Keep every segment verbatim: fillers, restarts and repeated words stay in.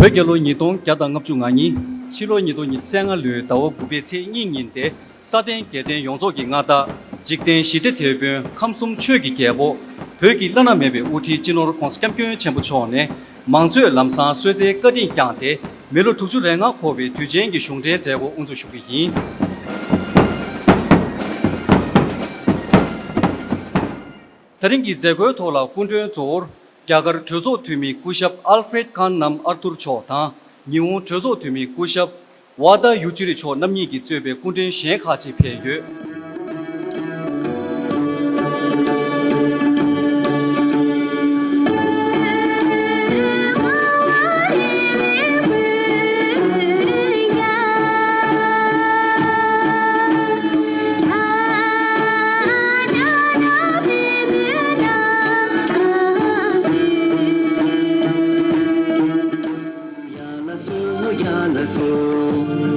བོད་རྒྱལ་ལོ་ཉིས་སྟོང་བརྒྱ་དང་ལྔ་བཅུ་ང་གཉིས། ཕྱི་ལོ་ཉིས་སྟོང་ཉི་ཤུ་རྩ་ལྔ་ལོའི་ཟླ་བ་དགུ་པའི་ཚེས་གཉིས་ཉིན་ཏེ། ས་སྟེང་རྒྱལ་བསྟན་ཡོངས་རྫོགས་ཀྱི་མངའ་བདག་འཇིག་རྟེན་ཞི་བདེ་དེད་དཔོན་ཁམས་གསུམ་ཆོས་ཀྱི་རྒྱལ་པོ། བོད་ཀྱི་བླ་ན་མེད་པའི་དབུ་ཁྲིད་སྤྱི་ནོར་༧གོང་ས་༧སྐྱབས་མགོན་ཆེན་པོ་མཆོག་ནས་མང་གཙོའི་ལམ་བཟང་གསོལ་སྩལ་བཀའ་དྲིན་བསྐྱངས་ཏེ། མི་ལོ་དྲུག་ཅུ་རེ་ལྔ་འཁོར་བའི་དུས་ཆེན་གྱི་གཞུང་འབྲེལ་མཛད་སྒོ་དབུ་འཛུགས་ཞུ་གི་ཡིན། ད་རིང་གི་མཛད་སྒོའི་ཐོག་ལ་སྐུ་མགྲོན་གཙོ་བོར་རྒྱ་གར་གྲོས་ཚོགས་འཐུས་མི་སྐུ་ཞབས་ཨལ་ཧྥེ་རེད་ཁཱན་ནམ་ཨར་ཐུར་མཆོག་དང་། ཉི་ཧོང་གྲོས་ཚོགས་འཐུས་མི་སྐུ་ཞབས་ཝ་ད་ཡུ་ཅི་རི་མཆོག་རྣམ་གཉིས་ཀྱིས་གཙོས་པའི་སྐུ་མགྲོན་གཞན་ཁག་ཅིག་ཕེབས་ཡོད། ཡ་ལ་སོ་ཡ་ལ་སོ།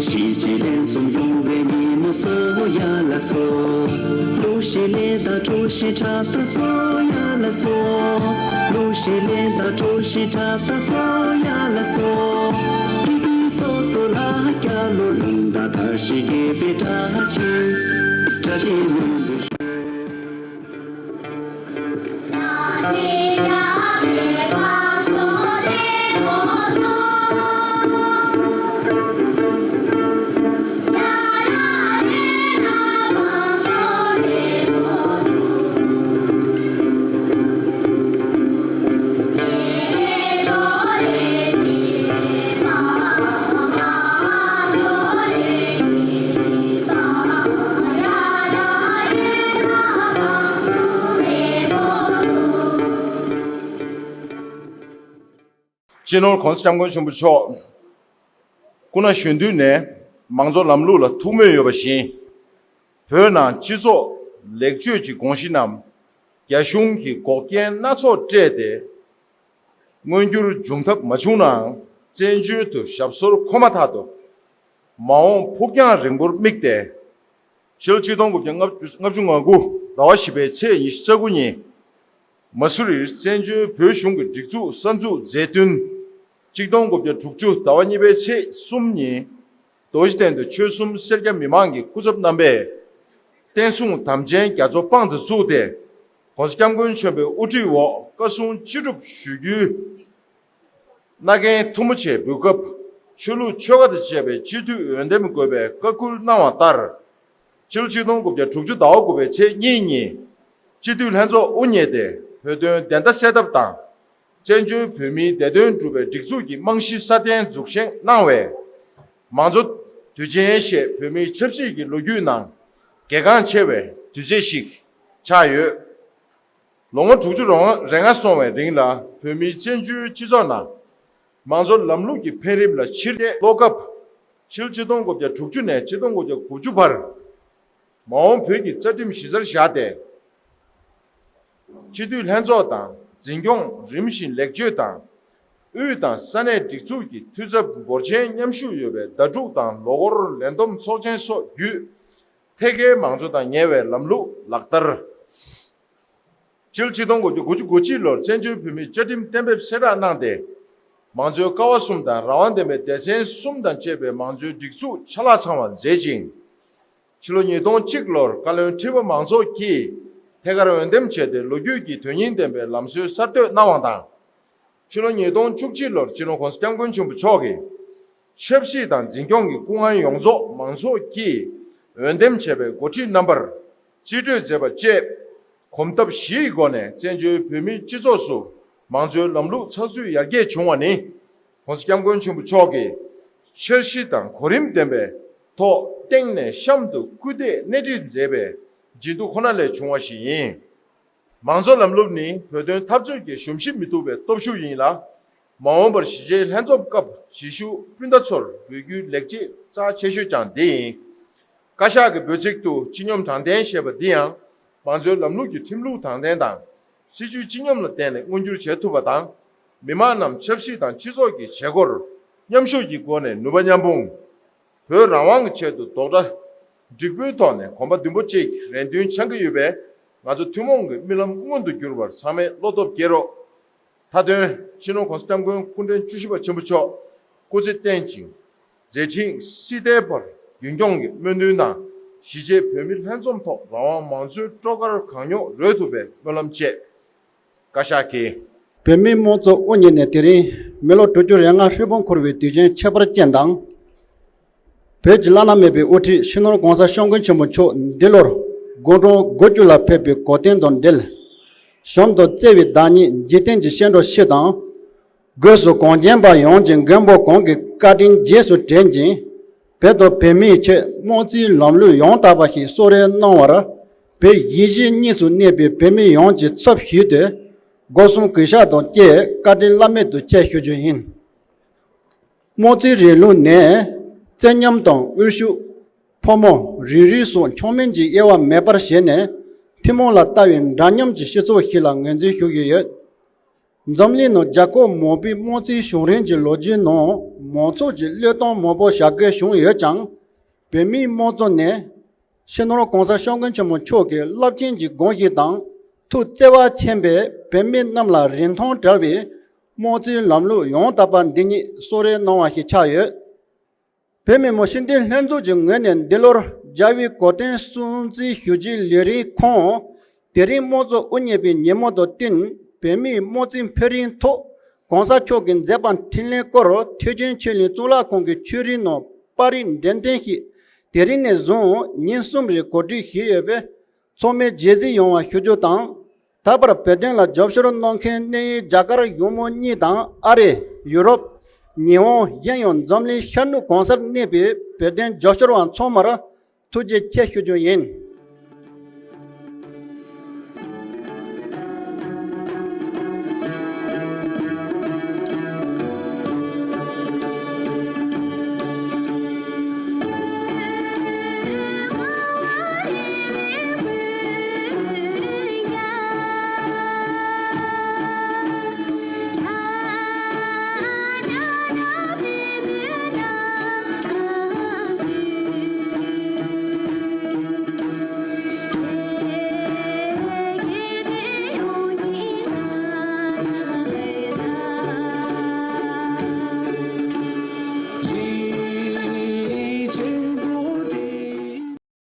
གཞིས་བྱེས་ལྷན་འཛོམས་ཡོང་བའི་ཉིན་མོ་སོ་ཡ་ལ་སོ། གླུ་གཞས་ལེན་དང་བྲོ་གཞས་འཁྲབ་ད་སོ་ཡ་ལ་སོ། གླུ་གཞས་ལེན་དང་བྲོ་གཞས་འཁྲབ་ད་སོ་ཡ་ལ་སོ། སྐྱིད་སྡུག་སོ་སོ་ལ་སྐྱ་ལོ་ལུང་དང་དར་ཞིང་རྒྱས་པའི་བཀྲ་ཤིས་བཀྲ་ཤིས་སྨོན་འདུན་ཞུ། སྤྱི་ནོར་༧གོང་ས་༧སྐྱབས་མགོན་ཆེན་པོ་མཆོག་སྐུ་ན་གཞོན་དུས་ནས་མང་གཙོ་ལམ་ལུགས་ལ་ཐུགས་མོས་ཡོད་པ་བཞིན། བོད་ནང་སྤྱི་ཚོགས་ལེགས་བཅོས་ཀྱི་དགོངས་གཞི་རྣམས་རྒྱ་གཞུང་གིས་འགོག་རྐྱེན་སྣ་ཚོགས་སྤྲད་དེ། མངོན་འགྱུར་འབྱུང་ཐབས་མ་བྱུང་ནའང་། བཙན་བྱོལ་དུ་ཞབས་སོར་འཁོད་མ་ཐག་ཏུ། མ་འོངས་ཕུགས་རྒྱང་རིང་པོར་དམིགས་ཏེ། ཕྱི་ལོ་ཆིག་སྟོང་དགུ་བརྒྱ་ལྔ་བཅུ་ང་དགུ་ཟླ་བ་བཞི་པའི་ཚེས་ཉི་ཤུ་རྩ་དགུ་ཉིན། མ་སུ་རིར་བཙན་བྱོལ་བོད་གཞུང་གི་སྒྲིག་འཛུགས་གསར་འཛུགས་མཛད་བསྟུན། ཆིག་སྟོང་དགུ་བརྒྱ་དྲུག་ཅུ་ཟླ་བ་གཉིས་པའི་ཚེས་གསུམ་ཉིན། རྡོ་རྗེ་གདན་དུ་ཆོལ་གསུམ་སེར་སྐྱ་མི་མང་གི་སྐུ་ཚབ་རྣམ་པས། བསྟན་སྲུང་དམ་ཅན་རྒྱ་མཚོ་པང་དུ་བཙུགས་ཏེ། ༸གོང་ས་༸སྐྱབས་མགོན་ཆེན་པོའི་དབུ་ཁྲིད་འོག་བཀའ་གསུང་ཅི་སྒྲུབ་ཞུ་རྒྱུའི་མནའ་གན་ཐུ་མོ་ཆེ་འབུལ་སྐབས། ཆོས་ལུགས་ཆོལ་ཁ་དང་བཅས་པའི་སྤྱི་འཐུས་འོས་འདེམས་དགོས་པའི་བཀའ་བཀོད་གནང་བ་ལྟར། ཕྱི་ལོ་ཆིག་སྟོང་དགུ་བརྒྱ་དྲུག་ཅུ་ཟླ་བ་དགུ་པའི་ཚེས་གཉིས་ཉིན། སྤྱི་འཐུས་ལྷན་ཚོགས་དབུ་བརྙེས་ཏེ། བོད་དོན་བདེན་མཐའ་གསལ་ཐབས་དང་། བཙན་བྱོལ་བོད་མིའི་བདེ་དོན་སྒྲུབ་པའི་སྒྲིག་འཛུགས་ཀྱི་རྨང་གཞི་སྲ་བརྟན་འཛུགས་བཞེངས་གནང་བས། མང་གཙོ་དུས་ཆེན་ཞེས་བོད་མིའི་ཆབ་སྲིད་ཀྱི་ལོ་རྒྱུས་ནང་གལ་འགངས་ཆེ་བའི་དུས་ཚིགས་ཤིག་ཆགས་ཡོད། ལོ་ངོ་དྲུག་ཅུ་རེ་ལྔ་སོང་བའི་རིང་ལ། བོད་མིའི་བཙན་བྱོལ་སྤྱི་ཚོགས་ནང་མང་གཙོ་ལམ་ལུགས་ཀྱི་འཕེལ་རིམ་ལ་ཕྱིར་ལྟ་གློད་སྐབས། ཕྱི་ལོ་ཆིག་སྟོང་དགུ་བརྒྱ་དྲུག་ཅུ་ནས་ཆིག་སྟོང་དགུ་བརྒྱ་དགུ་བཅུ་བར། མ་འོངས་བོད་ཀྱི་རྩ་ཁྲིམས་གཞི་རྩར་བཞག་སྟེ། སྤྱི་འཐུས་ལྷན་ཚོགས་དང་འཛིན་སྐྱོང་རིམ་བཞིན་ལེགས་བཅོས་དང་། དབུས་དང་ས་གནས་སྒྲིག་འཛུགས་ཀྱི་འཐུས་ཚབ་འབོར་ཆེན་མཉམ་ཞུགས་ཡོད་པའི་ཟླ་དྲུག་དང་ལོ་འཁོར་ལས་བསྡོམས་ཚོགས་ཆེན་སོགས་བརྒྱུད། ཐད་ཀའི་མང་གཙོ་དང་ཉེ་བའི་ལམ་ལུགས་ལག་བསྟར། ཕྱི་ལོ་ཆིག་སྟོང་དགུ་བརྒྱ་དགུ་བཅུ་གོ་གཅིག་ལོར་བཙན་བྱོལ་བོད་མིའི་བཅའ་ཁྲིམས་གཏན་འབེབས་གསལ་བསྒྲགས་གནང་སྟེ། མང་གཙོའི་ཀ་བ་གསུམ་དང་རང་དབང་ལྡན་པའི་སྡེ་ཚན་གསུམ་དང་བཅས་པའི་མང་གཙོའི་སྒྲིག་འཛུགས་ཆ་ལག་ཚང་བ་མཛད་ཅིང་། ཕྱི་ལོ་ཉིས་སྟོང་གཅིག་ལོར་བཀའ་བློན་ཁྲི་པ་མང་ཚོགས་ཀྱིས་ཐད་ཀར་འོས་འདེམས་བྱས་ཏེ། ལོ་རྒྱུས་ཀྱི་དོན་སྙིང་ལྡན་པའི་ལམ་སྲོལ་གསར་གཏོད་གནང་བ་དང་། ཕྱི་ལོ་ཉིས་སྟོང་བཅུ་གཅིག་ལོར་སྤྱི་ནོར་༸གོང་ས་༸སྐྱབས་མགོན་ཆེན་པོ་མཆོག་གིས། ཆབ་སྲིད་དང་འཛིན་སྐྱོང་གི་སྐུ་དབང་ཡོངས་རྫོགས་མང་ཚོགས་ཀྱིས་འོས་འདེམས་བྱས་པའི་འགོ་ཁྲིད་རྣམ་པར་རྩིས་སྤྲོད་མཛད་པ་བཅས། གོམ་སྟབས་བཞི་ཡི་སྒོ་ནས་བཙན་བྱོལ་བོད་མིའི་སྤྱི་ཚོགས་སུ་མང་གཙོའི་ལམ་ལུགས་ཚགས་ཚུད་ཡར་རྒྱས་བྱུང་བ་ནི། ༸གོང་ས་༸སྐྱབས་མགོན་ཆེན་པོ་མཆོག་གིས་འཆར་གཞི་དང་གོ་རིམ་ལྡན་པའི་ཐོག་སྟེང་ནས་གཤམ་དུ་སྐུལ་འདེད་སྣེ་ཁྲིད་མཛད་པའི་བྱིན་མཐུ་ཁོ་ན་ལས་བྱུང་བ་ཞིག་ཡིན། མང་གཙོ་ལམ་ལུགས་ནི་བོད་དོན་འཐབ་རྩོད་ཀྱི་གཞོམ་གཞིག་མི་ཐུབ་པའི་སྟོབས་ཤུགས་ཡིན་ལ། མ་འོངས་པར་གཞིས་བྱེས་ལྷན་འཛོམས་སྐབས་གཞིས་བཞུགས་སྤུན་ཟླ་ཚོར་འབུལ་རྒྱུའི་ལེགས་སྐྱེས་རྩ་ཆེ་ཤོས་ཀྱང་འདི་ཡིན། བཀའ་ཤག་གི་འབོད་ཚིག་ཏུ་སྤྱི་སྙོམས་དྲང་བདེན་ཞེས་པ་འདི་ཡང་། མང་གཙོའི་ལམ་ལུགས་ཀྱི་ཁྲིམས་ལུགས་དྲང་བདེན་དང་། སྲིད་ཇུས་སྤྱི་སྙོམས་ལ་བརྟེན་ནས་མངོན་འགྱུར་བྱེད་ཐུབ་པ་དང་། མི་དམངས་རྣམས་ཆབ་སྲིད་དང་སྤྱི་ཚོགས་ཀྱི་བྱེད་སྒོར་མཉམ་ཞུགས་ཀྱི་སྒོ་ནས་ནུས་པ་མཉམ་སྤུངས། བོད་རང་དབང་གི་ཆེད་དུ་རྡོག་སྒྲ་འགྲིག་པོའི་ཐོག་ནས་གོམ་པ་མདུན་སྤོ་གཅིག་རེ་འདུན་འཆང་གི་ཡོད་པས། ང་ཚོ་ཐུན་མོང་གི་རྨི་ལམ་མངོན་དུ་འགྱུར་བར་ཚང་མས་བློ་སྟོབས་བསྐྱེད་རོགས། མཐའ་དོན། སྤྱི་ནོར་༸གོང་ས་༸སྐྱབས་མགོན་སྐུ་ཕྲེང་བཅུ་བཞི་པ་ཆེན་པོ་མཆོག་ སྐུ་ཚེ་བརྟན་ཅིང་མཛད་འཕྲིན་སྲིད་མཐའི་བར་རྒྱུན་སྐྱོང་གི་སྨོན་འདུན་དང་། གཞིས་བྱེས་བོད་མི་ལྷན་འཛོམས་ཐོག་རང་དབང་མང་གཙོའི་སྤྲོ་གར་གང་མགྱོགས་རོལ་ཐུབ་པའི་སྨོན་ལམ་བཅས། བཀའ་ཤག་གིས། བོད་མིའི་དམངས་གཙོ་དབུ་བརྙེས་ནས་དེ་རིང་མི་ལོ་དྲུག་ཅུ་རེ་ལྔ་ཧྲིལ་པོ་འཁོར་བའི་དུས་ཆེན་ཁྱད་པར་ཅན་དང་། བོད་ཀྱི་བླ་ན་མེད་པའི་དབུ་ཁྲིད་སྤྱི་ནོར་༸གོང་ས་༸སྐྱབས་མགོན་ཆེན་པོ་མཆོག་འདི་ལོར་དགུང་གྲངས་དགུ་བཅུ་ལ་ཕེབས་པའི་གོ་སྟོན་དང་འབྲེལ། གཞོན་དུ་བརྩེ་བའི་བདག་ཉིད་འཇིག་རྟེན་གྱི་བཤད་སྒྲོས་ཤིག་དང་། སྒོས་སུ་གངས་ཅན་པ་ཡོངས་ཀྱི་མགོན་པོ་གང་གི་བཀའ་དྲིན་རྗེས་སུ་དྲན་ཅིང་། བོད་དང་བོད་མིའི་ཆེད་དམངས་གཙོའི་ལམ་ལུགས་ཡང་དག་པ་ཞིག་གསོལ་རས་གནང་བར། བོད་གཞིས་བྱེས་གཉིས་སུ་གནས་པའི་བོད་མི་ཡོངས་ཀྱི་ཚབ་ཞུས་ཏེ། སྒོ་གསུམ་གུས་ཕྱག་དང་བཅས་བཀའ་དྲིན་བླ་མེད་དུ་ཆེ་ཞུ་རྒྱུ་ཡིན། དམངས་གཙོའི་རིང་ལུགས་ནས་བཙན་ཉམས་དང་དབུལ་ཕྱུག་ཕོ་མོ་རིགས་རུས་སོགས་ཆགས་མིན་གྱི་དབྱེ་བ་མེད་པར་བྱས་ནས། ཐུན་མོང་ལ་ལྟ་བའི་འདྲ་མཉམ་གྱི་སྤྱི་ཚོགས་ཤིག་ལ་ངོས་འཛིན་ཞུ་གི་ཡོད། འཛམ་གླིང་ནང་རྒྱལ་ཁབ་མང་པོའི་དམངས་གཙོའི་བྱུང་རིམ་གྱི་ལོ་རྒྱུས་ནང་མང་ཚོགས་ཀྱི་བློས་གཏོང་མང་པོ་བྱ་དགོས་བྱུང་ཡོད་ཀྱང་། བོད་མིའི་དམངས་གཙོ་ནི་སྤྱི་ནོར་༸གོང་ས་༸སྐྱབས་མགོན་ཆེན་པོ་མཆོག་གི་རླབས་ཆེན་གྱི་དགོངས་གཞི་དང་ཐུགས་བརྩེ་བ་ཆེན་པོས་བོད་མི་རྣམས་ལ་རིན་ཐང་བྲལ་བའི་དམངས་གཙོའི་ལམ་ལུགས་ཡང་དག་པ་འདི་ཉིད་གསོལ་རས་གནང་བ་ཞིག་ཆགས་ཡོད། བོད་མི་མང་སྤྱི་འཐུས་ལྷན་ཚོགས་ཀྱི་ངོས་ནས་འདི་ལོར་རྒྱལ་བའི་གོ་སྟོན་སྲུང་བརྩི་ཞུ་རྒྱུའི་ལས་རིམ་ཁག་དེ་རིང་དམངས་གཙོ་དབུ་བརྙེས་པའི་ཉིན་མོ་དང་བསྟུན། བོད་མིའི་དམངས་གཙོའི་འཕེལ་རིམ་ཐོག་གོང་ས་མཆོག་གི་མཛད་པ་འཕྲིན་ལས་སྐོར་ཐེག་ཆེན་ཆོས་གླིང་གཙུག་ལག་ཁང་གི་ཆོས་རིམ་ནང་པར་རིས་འགྲེམས་སྟོན་ཞིག་དེ་རིང་ནས་བཟུང་ཉིན་གསུམ་རིང་གོ་སྒྲིག་ཞུས་ཡོད་པས། ཚང་མས་མཇལ་གཟིགས་ཡོང་བ་ཞུ་རྒྱུ་དང་། ད་བར་བོད་དོན་ལ་རྒྱབ་སྐྱོར་གནང་མཁན་གནད་ཡོད་རྒྱ་གར་གཞུང་མང་གཉིས་དང་ཨ་རི། ཡུ་རོབ། ཉི་ཧོང་། གཞན་ཡང་འཛམ་གླིང་ཤར་ནུབ་གང་སར་གནས་པའི་བོད་དོན་རྒྱབ་སྐྱོར་བ་ཚང་མར་ཐུགས་རྗེ་ཆེ་ཞུ་རྒྱུ་ཡིན།